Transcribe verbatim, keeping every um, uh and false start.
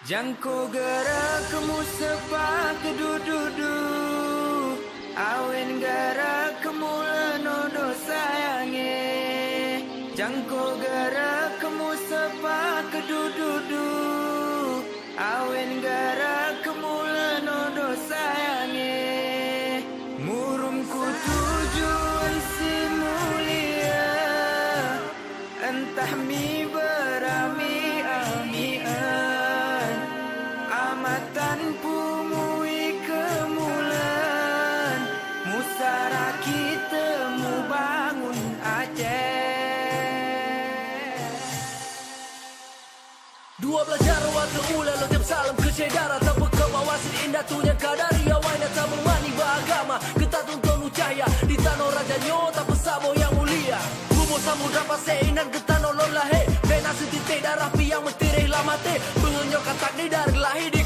Jangko gara kamu sepak dududu, awen gara kamu lenodo sayange. Jangko gara kamu sepak dududu, awen gara kamu lenodo sayange. Murum ku tujuan si mulia, entah mi berami amian, amatan pumui kemulan, musara kita mubangun Aceh. Dua belajar waktu ula lo tiap salam ke syedara, tapi kau bawa si indah tu yang kadari awai na tamu mani beragama. Kita tuntun cahaya di tanoh raja nyoe, tapi saboh yang mulia. Rumoh samudra pasé inan ke tanoh lôn lahé. Bena sititik darah piang meutireh lam até. Beungoh nyoe ka takdir dari lahé di